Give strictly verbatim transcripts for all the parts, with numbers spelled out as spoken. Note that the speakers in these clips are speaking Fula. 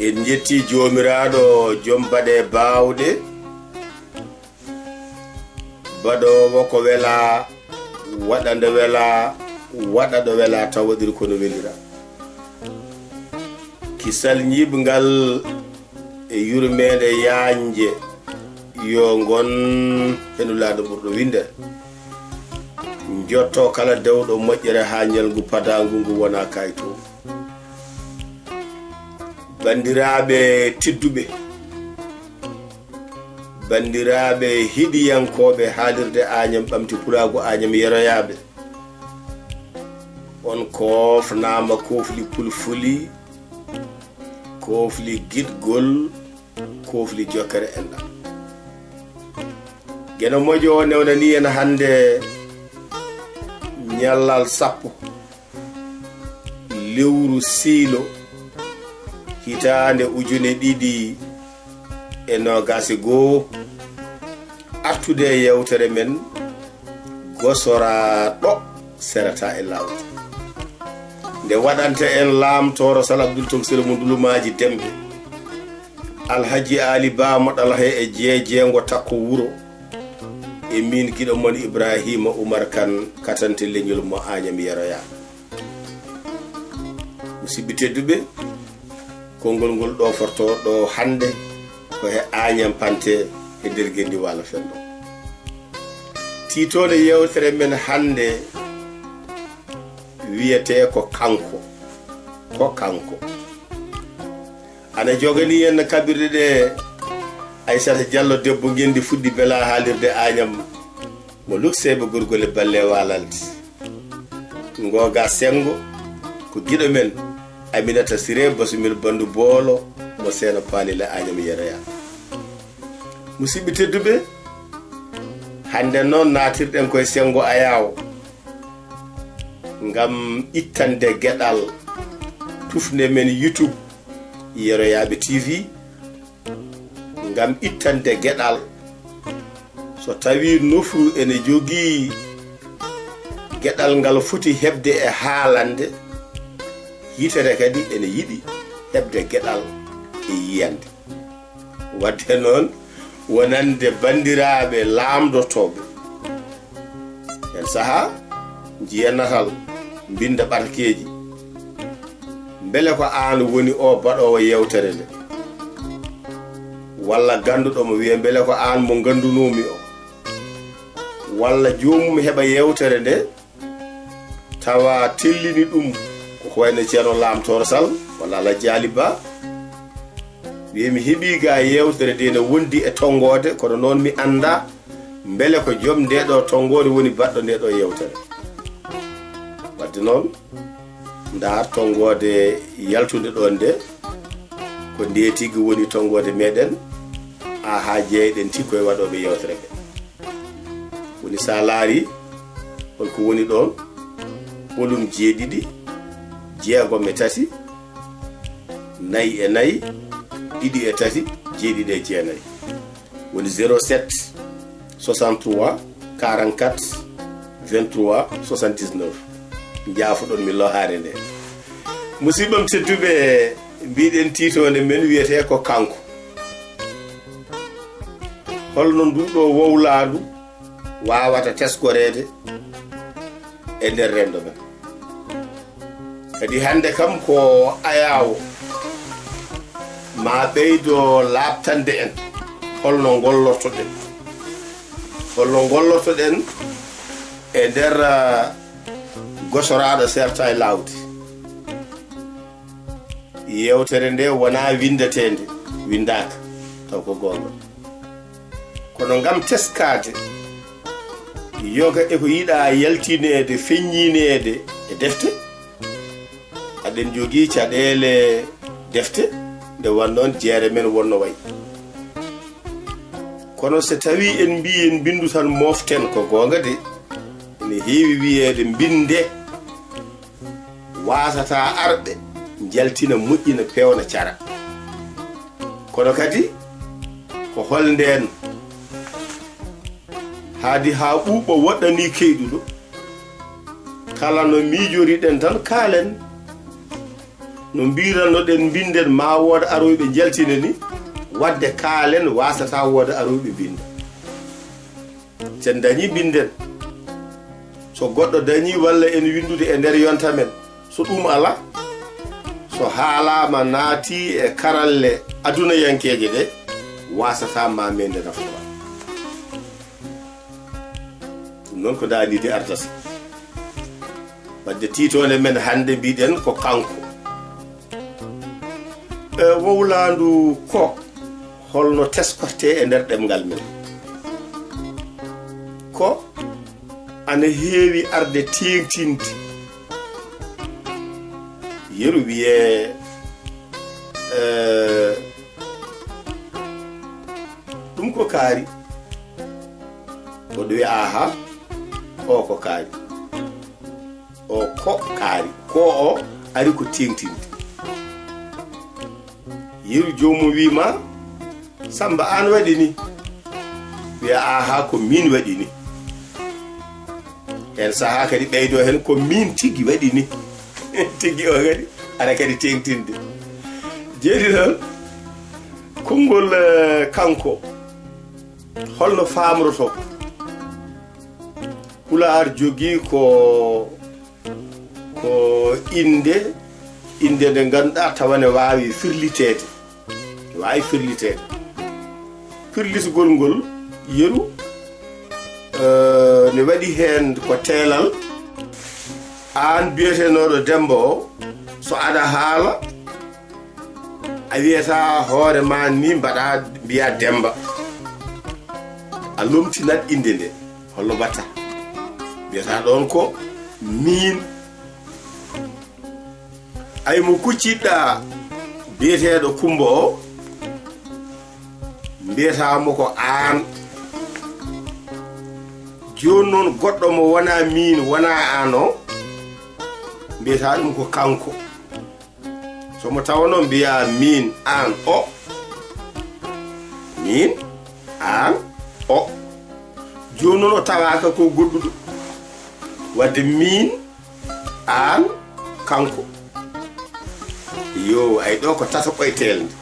En njetti Joomiraaɗo, jom baɗe baawɗe, baɗoowo ko welaa, waɗa nde welaa, waɗa ɗo welaa, taw waɗiri ko no welira. Kisal ñiiɓngal e yurmeende yaajnde yo ngon he Nulaaɗo ɓurɗo winndere. Njotto kala dewɗo moƴƴere haa ñalngu padaangu ngu wona kayto. Banndiraaɓe tedduɓe, banndiraaɓe heɗiyankooɓe haalirde Aañam Ɓamti Pulaagu Aañam Yeroyaaɓe, on koofnaama koofli pulfuli, koofli giɗgol, koofli jokkere enɗam. Geno Moƴo o newnanii en hannde ñallal sappo lewru siilo hitaande ujune ɗiɗi e noogaas e goo, artude e yewtere men gosoraaɗo serata e laawol. Nde waɗanta en Laam Tooro Sal Abdul Tog Sel mo Ndulumaaji Dembe, Alhaji Aali Ba mo Ɗalhe e Jeejeengo Takko Wuro, e miin giɗo mon Ibraahiima Umar Kan, katante leñol mo Aañam Yeroyaa. Musidɓe tedduɓe, konngol ngol ɗoofortoo ɗo hannde ko he Aañam Pante, he nder genndi Waalo Fenndo. Tiitoonde yewtere men hannde wiyetee ko Kanko. Ko Kanko. Ana joganii en kaɓirɗe ɗe Aysata Jallo debbo ngenndi fuɗɗi bela haalirde Aañam mo Lukseeɓe Gorgol e Balle Waalalde. Ngooga senngo ko giɗo men Aminata Siree Basumel Banndu Boolo mo Seeno Paalila Aañam Yeroyaa. Musidɓe tedduɓe, hannde noon naatirɗen koye senngo ayaawo ngam ittande geɗal tufnde men YouTube Yeroyaaɓe T V, ngam ittande geɗal, so tawii nofru ene jogii geɗal ngal foti heɓde e haalande, yitere kadi ene yiɗi heɓde geɗal e yiyande. Wadde noon, wonande banndiraaɓe laamdotooɓe, heen sahaa njiya natal, mbinnda ɓatakeeji. Mbele ko aan woni o baɗoowo yeewtere nde? Walla gannduɗo mo wiya mbele ko aan mo nganndunoomi o? Walla joomum heɓa yeewtere nde, tawa tellini ɗum ko ko wayno Ceerno Laam Tooro Sal walla Alhaji Aali Ba, wiya mi heɓii ga yeewtere nde ne wondi e tonngoode, kono noon mi anndaa mbele ko joom nde ɗo tonngoode woni baɗɗo nde ɗo yeewtere. Wadde noon, ndaar tonngoode yaltunde ɗoon nde, ko nde tigi woni tonngoode meɗen, haa jeyɗen tigi koye waɗooɓe yeewtere ɓe. Woni so a laari holko woni ɗoon, ɓolum jeeɗiɗi, jeegom e tati, nayi e nayi, ɗiɗi e tati, jeeɗiɗi e jeenayi. Woni zéro sept soixante-trois quarante-quatre vingt-trois soixante-dix-neuf. Njaafoɗon mi lohaare nde. Musidɓam tedduɓe, mbiɗen tiitoonde men wiyetee ko Kanko. Holno nduɗo wowlaandu waawata teskoreede e nder renndo men? Kadi hannde kam ko ayaawo ma ɓeydo laaɓtande en holno ngollortoɗen, holno ngollortoɗen e nder, ah, gosoraaɗo serta e laawdi. Yeewtere nde wonaa winndeteende, winndaaka, taw ko goonga. Kono ngam teskaade yoga e ko yiɗaa yaltineede, feññineede e defte, aɗen njogii caɗeele defte, nde won noon jeere men wonno wayi. Kono so tawii en mbii en mbinndu tan mooften, ko goonga de, ene heewi wiyeede mbinnde waasata arɓe njaltina, moƴƴina, peewna, cara. Kono kadi ko hol ndeen? Haadi haa ɓuuɓa woɗɗanii keyɗuɗo, kala no miijoriɗen tan kaalen. No mbiiranno-ɗen mbinden, maa wooda arooyɓe njaltina ni, wadde kaalen, waasata wooda arooyɓe mbinda. Sen dañii mbinden. So goɗɗo dañii walla en winndude e nder yonta men, so ɗum alaa, so haalaama naatii e karalle adunayankeeje ɗe, waasata maa meende naftora. Ɗum noon ko daaniide ardata. Wadde tiitoonde men hannde mbiɗen ko kanko. E wowlaandu ko holno teskortee e nder ɗemngal men? Ko ana heewi arde teeŋtinde. Yeru wiyee, e, ɗum ko kaari. Ko ɗum wiya, aha, o ko kaari. O ko kaari. Ko o ari ko teeŋtinde. Yeru joomum wii ma, Samba, aan waɗi ni. Wiya, aha, ko miin waɗi ni. Heen sahaa kadi ɓeydoo heen, ko miin tigi waɗi ni. Tigi o kadi, ara kadi teeŋtinde. Jeeri noon, konngol, eh, kanko, holno faamrotoo? Pulaar jogii ko, ko innde, innde nde ngannduɗaa tawa ne waawi firliteede. Ne waawi firliteede. Firlitgol ngol yeru, eh, ne waɗi heen ko teelal. Aan biyetenooɗo Demmba o, so aɗa haala, a wiyata hoore ma ni mbaɗa, mbiya Demmba. A lomtinat innde nde. Holno mbatta? Mbiyata ɗoon ko miin. Ay mo kucciɗɗa biyeteeɗo Kummba o, mbiyata mo ko aan. Jooni noon goɗɗo mo wonaa miin, wonaa aan o, mbiyata ɗum ko kanko. So mo tawanoo mbiyaa miin, aan, o. Miin, aan, o. Jooni noon o tawaaka ko goɗɗuɗo. Wadde miin, aan, kanko. Yo, ay ɗo ko tataɓo e teelnde.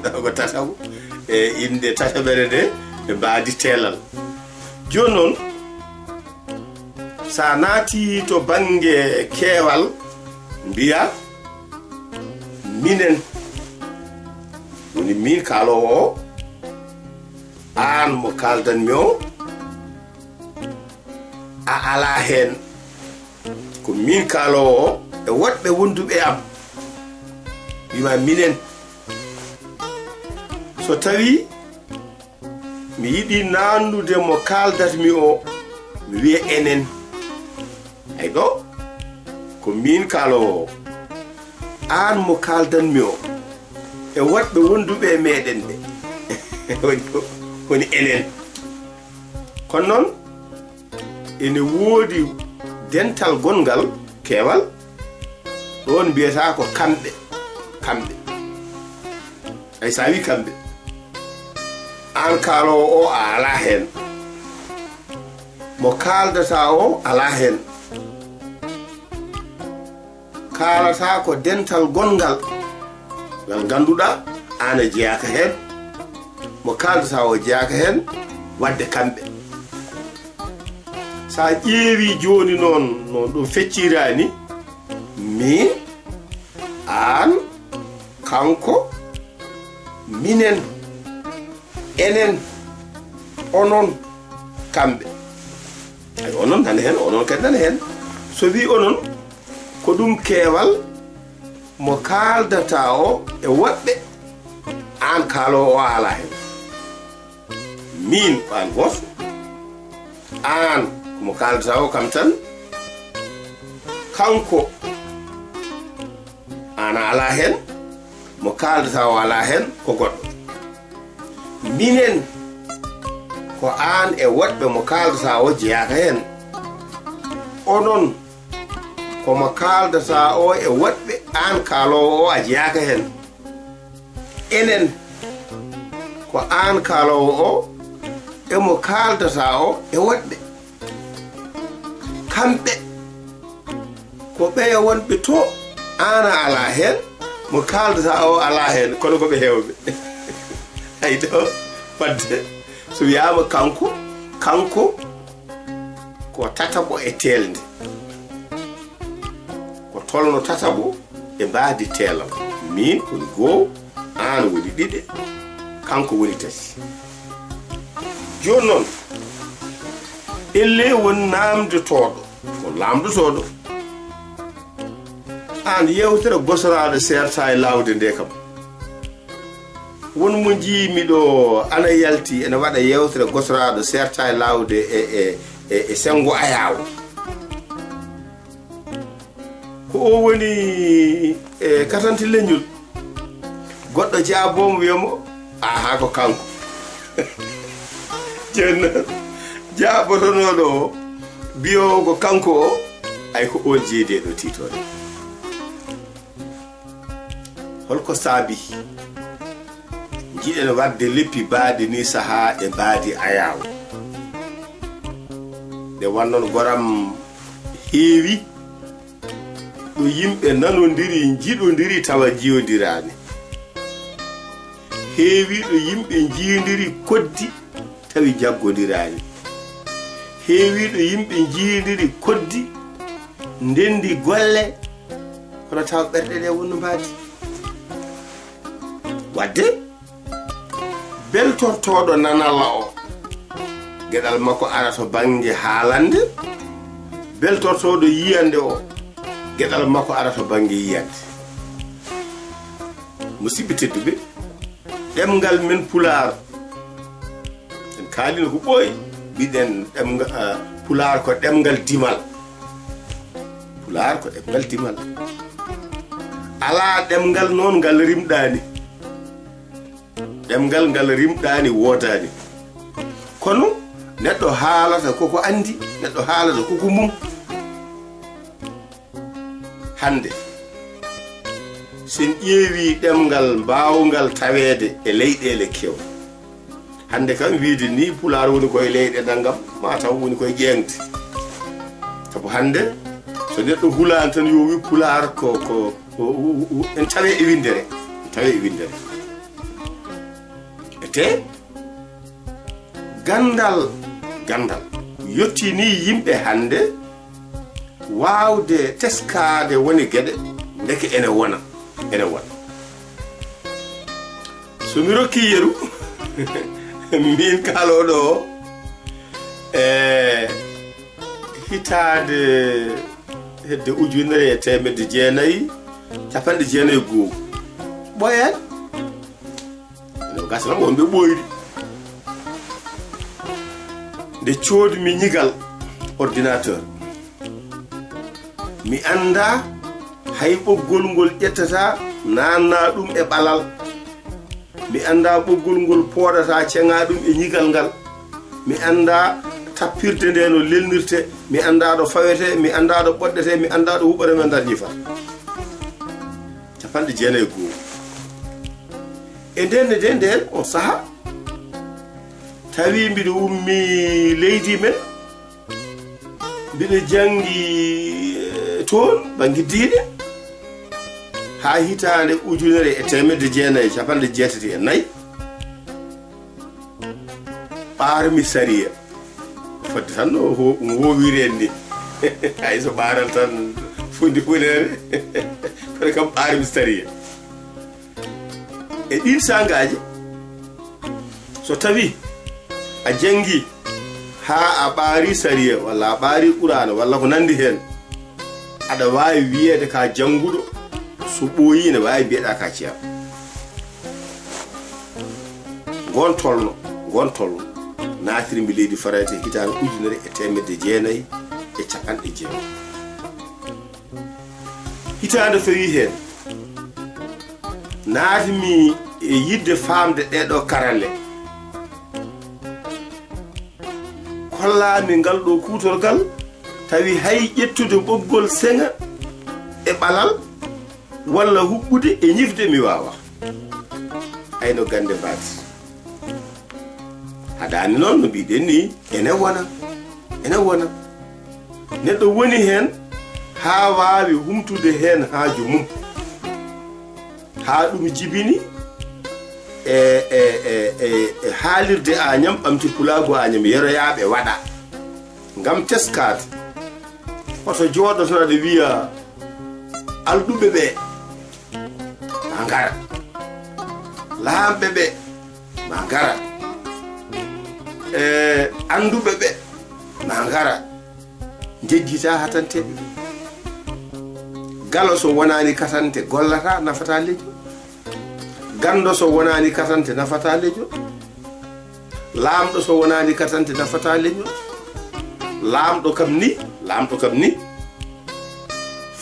Ɗo ko tataɓo e innde tataɓere nde e mbaadi teelal. Jooni noon, so a naati to bannge keewal, mbiya minen. Woni miin kaaloowo o, aan mo kaaldanmi o, a alaa heen. Ko miin kaaloowo o e woɗɓe wonduɓe e am. Wii ma minen. So tawii mi yiɗi naannude mo kaaldatmi o, mi wiya enen. Ay ɗo, ko miin kaaloowo o. Aan mo kaaldanmi o, e woɗɓe wonduɓe e meeɗen ɓe. Woni, woni enen. Kono noon, ene woodi dental gonngal keewal, ɗoon mbiyata ko kamɓe, kamɓe. Ay, so a wii kamɓe, aan kaaloowo o a alaa heen. Mo kaaldataa o alaa heen. Kaalataa ko dental gonngal, ngal ngannduɗaa aan a jeyaaka heen. Mo kaaldataa o jeyaaka heen, wadde kamɓe. So a ƴeewii jooni noon, no ɗum fecciraani, miin, aan, kanko, minen, enen, onon, kamɓe. Ay, onon nana heen, onon kadi nana heen. So wii onon, ko ɗum keewal mo kaaldataa o e woɗɓe, aan kaaloowo o a alaa heen. Miin ko aan gooto, aan ko mo kaaldataa o kam tan, kanko aan a alaa heen, mo kaaldataa o alaa heen ko goɗɗo. Minen ko aan e woɗɓe mo kaaldataa o jeyaaka heen. Onon ko mo kaaldataa o e woɗɓe aan kaaloowo o a jeyaaka heen. Enen ko aan kaaloowo o e mo kaaldataa o e woɗɓe. Kamɓe ko ɓeya wonɓe to Aan a alaa heen, mo kaaldata o alaa heen, kono ko ɓe heewɓe. Ay ɗo, wadde, so wiyaama kanko, kanko ko tataɓo e teelnde. Ko tolno tataɓo e mbaadi teelal. Miin woni goow, aan woni ɗiɗe, kanko woni tati. Jooni noon, ellee won naamndotooɗo, ko laamndotooɗo. Aan, yeewtere gosoraaɗo seerta e laawde nde kam. Won mo njii miɗo ana yalti ene waɗa yeewtere gosoraaɗo seerta e laawde e, e, e, e senngo ayaawo. Ko o woni e katante leñol. Goɗɗo jaaboo mo, wiya mo, "Aha, ko kanko." Jooni noon, jaabotonooɗo o, biyoowo ko kanko o, ay ko oon jeyi ɗo tiitoonde. Holko saabi? Njiɗen waɗde leppi mbaadi ni sahaa e mbaadi ayaawo. Nde wonnoon goram heewi, ɗo yimɓe nanondiri, njiɗondiri, tawa njiyondiraani. Heewi ɗo yimɓe njiyondiri koddi, tawi njaggondiraani. Heewi ɗo yimɓe njiyondiri koddi, ndenndi golle, kono tawa ɓerɗe ɗe wonno mbaadi. Wadde, beltortooɗo nanalla o, geɗal makko ara to bannge haalande, beltortooɗo yiyande o, geɗal makko ara to bannge yiyande. Musidɓe tedduɓe, ɗemngal men Pulaar, en kaalino ko ɓooyi, mbiɗen ɗemnga-, ah, Pulaar ko ɗemngal dimal. Pulaar ko ɗemngal dimal. Alaa ɗemngal noon ngal rimɗaani. Ɗemngal ngal rimɗaani, woodaani. Kono neɗɗo haalata koko anndi, neɗɗo haalata koko mum. Hannde, so en ƴeewii ɗemngal mbaawngal taweede e leyɗeele keewɗe, hannde kam, wiide ni Pulaar woni koye leyɗe nanngam, ma taw woni koye ƴeeŋde. Sabu hannde, so neɗɗo hulaani tan, yo wi Pulaar ko, ko, ko, en tawe e winndere, en tawe e winndere. Ete, ganndal, ganndal yottinii yimɓe hannde waawde teskaade woni geɗe, ndeke ene wona, ene wona. So mi rokkii yeru, miin kaalooɗo o, e hitaande hedde ujunere e teemedde jeenayi, capanɗe jeenayi e goo. Ɓooyaani. Ene gasa tan wonɓe ɓooyri. Nde coodmi ñigal, ordinateur, mi anndaa hay ɓoggol ngol ƴettata, naanna ɗum e ɓalal. Mi anndaa ɓoggol ngol pooɗata, ceŋa ɗum e ñigal ngal. Mi anndaa tappirde nde no lelnirte. Mi anndaa ɗo fawete, mi anndaa ɗo ɓoɗɗete, mi anndaa ɗo huɓɓata, mi anndaa ɗo ñifata. Capanɗe jeenayi e goo. E nden, e nden, nden on saha, tawi mbiɗo ummi leydi men, mbiɗo janngi, eh, toon bannge diine, haa hitaande ujunere e teemedde jeenayi e capanɗe jeetati e nayi, ɓaarmi sariya. Fodde tan no ho-, no woowiri en ni. Hay so ɓaaral tan fundi funeere, kono kam ɓaarmi sariya. E ɗiin saangaaji, so tawi a janngi haa a ɓaari sariya, walla a ɓaari Quraana, walla ko nanndi heen, aɗa waawi wiyeede ka jannguɗo, so ɓooyi ene waawi mbiyeɗa ka ceerno. Ngoon tolno, ngoon tolno naatirmi leydi Farayse hitaande ujunere e teemedde jeenayi e capanɗe jeego. Hitaande fawii heen, naatmi e yiɗde faamde ɗee ɗoo karalle. Kollaami ngal ɗoo kuutorgal, tawi hay ƴettude ɓoggol seŋa e ɓalal walla huɓɓude e ñifde mi waawaa. Ay no gannde mbaati. Hadaani noon, no mbiɗen ni, ene wona, ene wona. Neɗɗo woni heen, haa waawi humtude heen haaju mum, haa ɗum jibini e, e, e, e, e haalirde Añam, ɓamti pulaagu Añam, yeroyaaɓe waɗa. Ngam teskaade, hoto jooɗoto aɗa wiya alɗuɓe ɓe maa ngara, laamɓe ɓe maa ngara, e annduɓe ɓe maa ngara, njejjita hatanteeɓe ɓe. Galo so wonaani katante gollata, nafata leñol. Ganndo so wonaani katante, nafata leñol. Laamɗo so wonaani katante, nafata leñol. Laamɗo kam ni, laamɗo kam ni,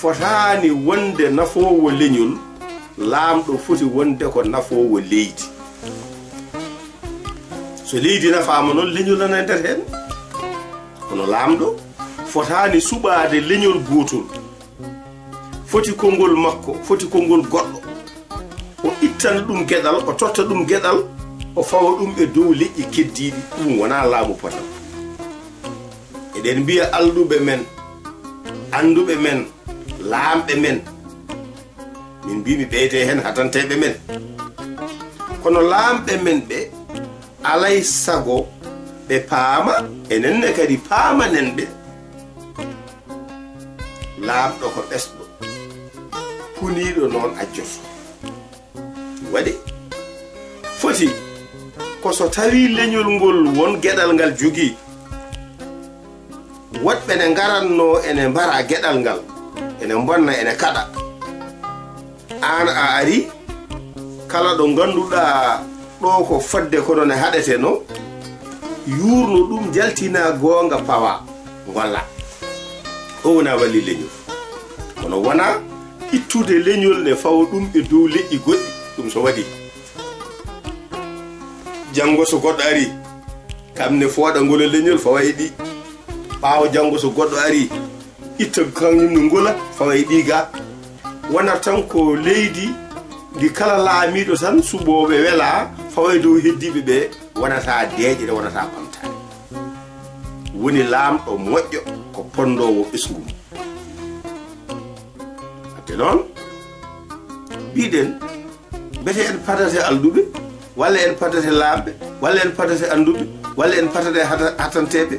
fotaani wonde nafoowo leñol, laamɗo foti wonde ko nafoowo leydi. So leydi nafaama noon, leñol nana e nder heen. Kono laamɗo fotaani suɓaade leñol gootol. Foti konngol makko, foti konngol goɗɗo. O ittana ɗum geɗal, o totta ɗum geɗal, o fawa ɗum e dow leƴƴi keddiiɗi. Ɗum wonaa laamu potal. Eɗen mbiya alɗuɓe men, annduɓe men, laamɓe men. Min mbii mi ɓeyde heen hatanteeɓe men. Kono laamɓe men ɓe, alay sago ɓe paama, enen ne kadi paamanen ɓe. Laamɗo ko ɓesɗo, puniiɗo noon accoto. Waɗi foti ko so tawii leñol ngol won geɗal ngal jogii, woɗɓe ne ngaratnoo ene mbara geɗal ngal, ene mbonna, ene kaɗa. Aan a ari, kala ɗo ngannduɗaa ɗo ko fodde kono ne haɗeteno, yuurno ɗum, jaltina goonga, pawa, ngolla. O wona walli leñol. Kono wona ittude leñol ne fawa ɗum e dow leƴƴi goɗɗi, ɗum so waɗi. Janngo so goɗɗo ari, kam ne fooɗa ngola leñol, fawa e ɗi. Ɓaawo janngo so goɗɗo ari, itta kañum ne ngola, fawa e ɗi ga. Wonata tan ko leydi ndi kala laamiiɗo tan suɓooɓe wela, fawa e dow heddiiɓe ɓe, wonata deeƴere, wonata ɓamtaare. Woni laamɗo moƴƴo ko ponndoowo ɓesngu mum. Wadde noon, mbiɗen, mbete en padate alɗuɓe, walla en padate laamɓe, walla en padate annduɓe, walla en padate hata-, hatanteeɓe.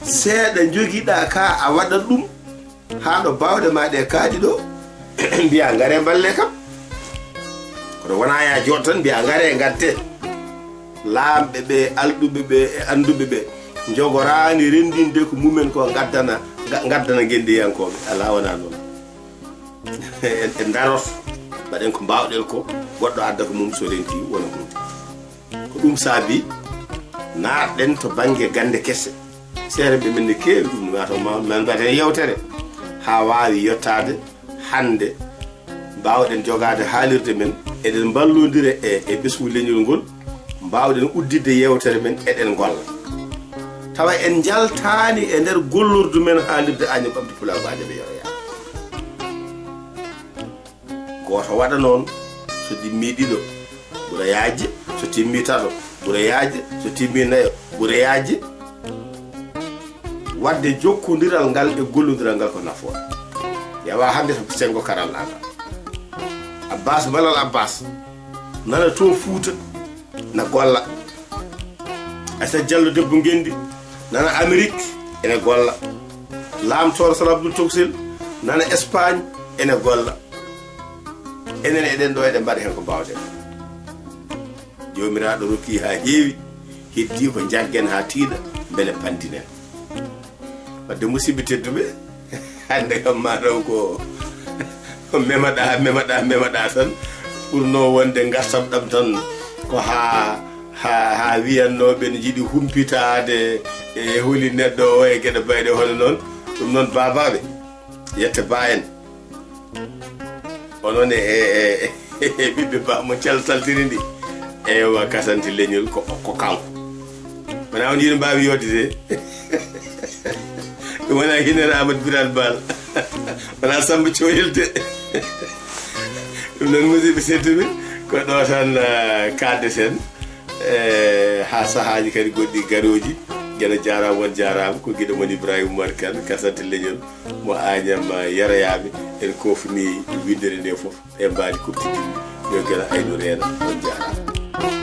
Seeɗa njogiɗaa ka a waɗat ɗum, haa ɗo baawɗe ma ɗe kaaɗi ɗo, mbiya ngare mballe kam. Kono wonaa ya jooɗo tan mbiya ngare ngadde. Laamɓe ɓe, alɗuɓe ɓe, e annduɓe ɓe, njogoraani renndinde ko mumen ko ngaddana, nga-, ngaddana ngenndiyankooɓe. Alaa, wonaa noon. En, en ndaroto, mbaɗen ko mbaawɗen ko, goɗɗo adda ko mum, so renti wona hunde. Ko ɗum saabi naatɗen to bannge gannde kese. Seerenɓe men ne keewi ɗum, wata ma, men mbaɗen yewtere haa waawi yottaade hannde, mbaawɗen jogaade haalirde men, eɗen mballondira e, e ɓesngu leñol ngol, mbaawɗen udditde yewtere men, eɗen ngolla. Tawa en njaltaani e nder gollordu men haalirde Añam Ɓamde Pulaagu Añam e Yoro Yaa. Gooto waɗa noon, so ɗimmii ɗiɗo, ɓura yaajde, so timmii tato, ɓura yaajde, so timmii nayo, ɓura yaajde. Waɗde jokkondiral ngal e gollondiral ngal ko nafoore. Yawa hannde to senngo karallaagal. Abbas Malal Abbas nana to Fuuta, na golla. Aysata Jallo debbo ngenndi, nana Amerik, ene golla. Laamtoor Sal Abdul Toksel, nana Espagne, ene golla. Enen eɗen ɗo, eɗen mbaɗa heen ko mbaawɗen. Joomiraaɗo rokki haa heewi, heddii ko njaggen haa tiiɗa, mbele pandinen. Wadde, musidɓe tedduɓe, hannde kam maa taw ko, ko memaɗaa, memaɗaa, memaɗaa tan. Ɓurnoo wonde ngartam ɗam tan ko haa, haa, haa wiyannooɓe ne njiɗi humpitaade e holi neɗɗo o e geɗe bayɗe hono noon. Ɗum noon, baabaaɓe, yette ba en. Onon e, e, e, e ɓiɓɓe ba mo calsaltiri ndi. Ewa, kasanti leñol ko, ko kanko. Wona on yiɗi mbaawi yodde de. Ɗum wona Hinnere Amadou Birane Bal. Wona Samba Coyel de. Ɗum noon, musidɓe tedduɓe, ko ɗo tan, eh, kaaddeten, eh, haa sahaaji kadi goɗɗi garooji. Ene jaaraama, on jaaraama. Ko giɗo mon Ibrahima Umar Kane, kasante leñol mo Añam Yarayaaɓe. En koofni winndere nde fof e mbaadi koptiti. Yo Geno Aynu reena, on jaaraama.